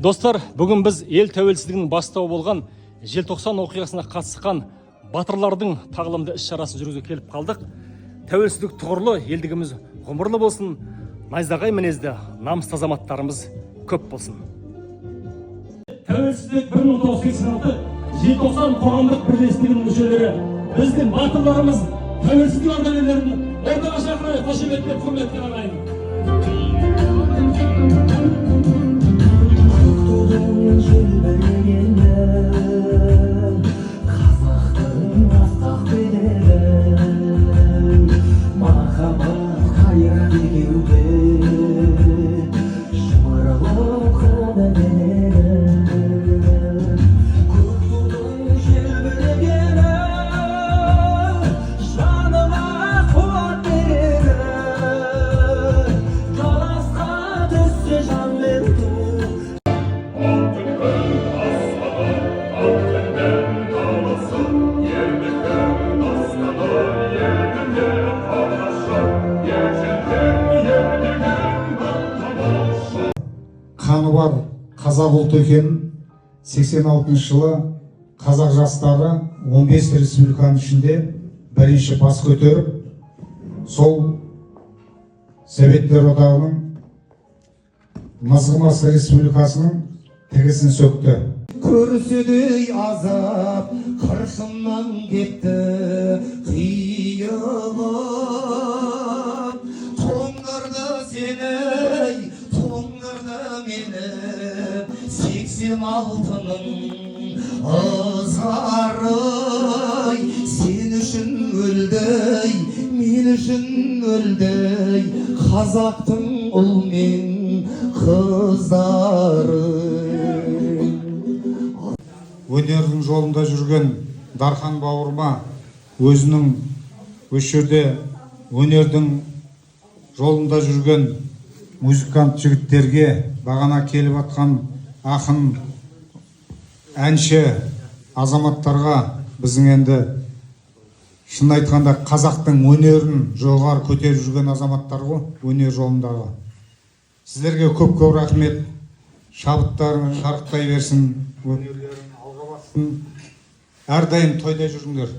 Достар, бүгін біз ел тәуелсіздігінің бастауы болған Желтоқсан оқиғасына қатысқан батырлардың тағылымды іс-шарасын жүргізуге келіп қалдық. Тәуелсіздік тұғырлы, елдігіміз ғұмырлы болсын, найзағай мінезді намысты азаматтарымыз көп болсын. Тәуелсіздік 1986 Желтоқсан қоғамдық бірлестігінің мүшелері, біздің батырларымыз, тәуелсіздік ардагерлерін ортаға шақырайық, қошеметтеп, құрметпен, ағайын. Тудың желбірегені, қазақтың асқақ беделі, махаббат қайрат екеуде шымырлап қана келеді. Көк тудың желбірегені жаныма қуат береді, таласқа түссе жан мен ту. Алтын күн аспаны, алтынмен даласы, ерліктің дастаны, еліне қарашы, ежелден ерлігің мақтанышы. Қаны бар қазақ ұлты екенін 86 жылы қазақ жастары 15 республиканың ішінде бірінші бас көтеріп, сол Советтер Одағының мызғымас республикасының тігісін сөкті. Көрседей азап қыршыннан кетті қиылып, тоңдырды сені, тоңдырды мені 86-ның ызғары. Сен үшін өлді, мен үшін өлді қазақтың ұл мен қыздары. Өнердің жолында жүрген Дархан бауырыма, өзінің осы жерде өнердің жолында жүрген музыкант жігіттерге, бағана келіп атқан ақын, әнші азаматтарға, біздің енді шын айтқанда қазақтың өнерін жоғары көтеріп жүрген азаматтар ғой өнер жолындағы, сіздерге көп көп рахмет. Шабыттарың шарықтай берсін, өнерлерің алға бассын, әрдайым тойда жүріңдер.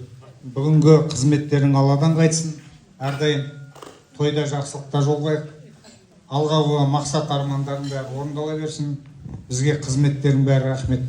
Бүгінгі қызметтерің Алладан қайтсын, әрдайым тойда, жақсылықта жолығайық. Алға қойған мақсат армандарың бәрі орындала берсін. Бізге қызметтерің бәрі рахмет.